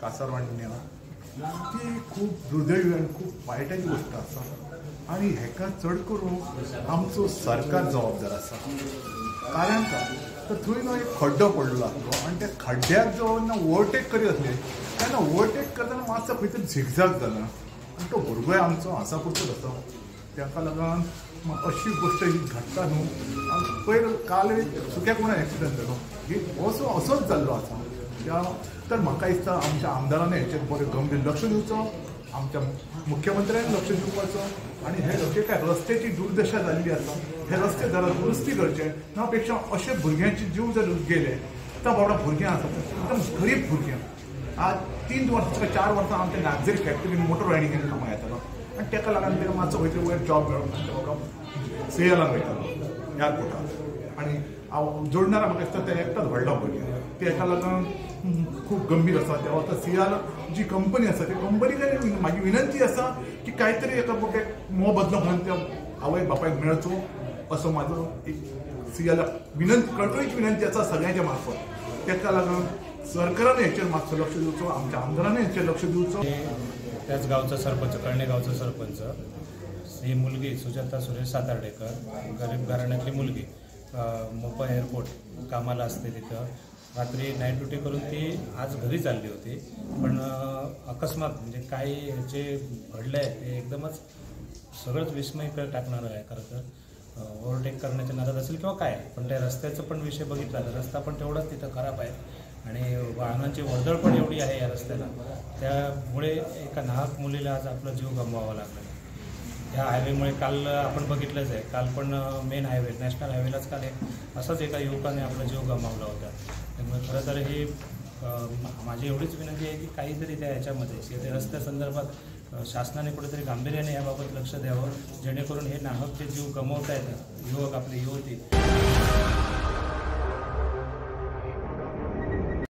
कासारवाण्या ती खूब दुर्दैवी आनी खूब वायटाची गोश्ट आसा आनी हेका चड करून आमचो सरकार जबाबदार आसा. कारण काय तर थंय न्हू एक खड्डो पडलो आसलो आनी त्या खड्ड्याक जो ना ओवरटेक करीत आसले तेन्ना ओवरटेक करतना मातसो खंय तरी झिगझाग जाला आनी तो भुरगोय आमचो हासापुरतोच आसा. ताका लागून अशी गोश्ट ही घडटा न्हू. आनी पयर काल सुक्या कोणा एक्सिडंट जालो ही असो असोच जाल्लो आसा. त्या तर म्हाका दिसता आमच्या आमदारांनी हेचेर बरें गंभीर लक्ष दिवचो, आमच्या मुख्यमंत्र्यांनी लक्ष दिवपाचो आनी हे जे काय रस्त्याची दुर्दशा जाल्ली आसा हे रस्ते जरा दुरुस्ती करचे ना पेक्षा अशे भुरग्यांचे जीव जर गेले तर बाबा भुरगीं आसा एकदम गरीब भुरगीं. आज 3 वर्सां 4 वर्सां आमच्या नागझरी फॅक्टरीन मोटर रायडिंगेन कामां येतालो आनी ताका लागून ताका मातसो खंय तरी वयर जॉब मेळोन ताका बाबा सिएलान वयतालो एअरपोर्टार आनी हांव जोडणारा म्हाका दिसता ते एकटाच व्हडलो भुरगें तेका लागून खूब गंभीर आसा. तेव्हा आतां सियाल जी कंपनी आसा त्या कंपनी कडेन म्हाजी विनंती आसा की कांय तरी एका मोबदलो म्हणून त्या आवय बापायक मेळचो असो म्हाजो एक सियाला विनंती, कळकळीची विनंती आसा सगळ्यांच्या मार्फत. तेका लागून सरकारान हेचेर मातसो लक्ष दिवचो, आमच्या आमदारान हेचेर लक्ष दिवचो. त्याच गावचा सरपंच, कळणे गावचा सरपंच, ही मुलगी सुजाता सुरेश सातार्डेकर, गरीब घराण्यातली मुलगी, मोपा एअरपोर्ट कामाला असते. तिथं रात्री नाईट ड्युटी करून ती आज घरी चालली होती, पण अकस्मात म्हणजे काही जे घडलं आहे ते एकदमच सगळंच विस्मय टाकणारं आहे. खरं तर ओव्हरटेक करण्याच्या नादात असेल किंवा काय, पण त्या रस्त्याचा पण विषय बघितला तर रस्ता पण तेवढाच तिथं खराब आहे आणि वाहनांची वर्दळ पण एवढी आहे या रस्त्याला, त्यामुळे एका नाहक मुलीला आज आपला जीव गमवावा लागला. ह्या हायवेमुळे काल आपण बघितलंच आहे, काल पण मेन हायवे नॅशनल हायवेलाच काल एक असंच एका युवकाने आपला जीव गमावला होता. त्यामुळे खरं तर ही माझी एवढीच विनंती आहे की काहीतरी त्या ह्याच्यामध्ये ते रस्त्यासंदर्भात शासनाने कुठेतरी गांभीर्याने याबाबत लक्ष द्यावं, जेणेकरून हे नाहक जे जीव गमावत आहेत युवक, आपले युवती.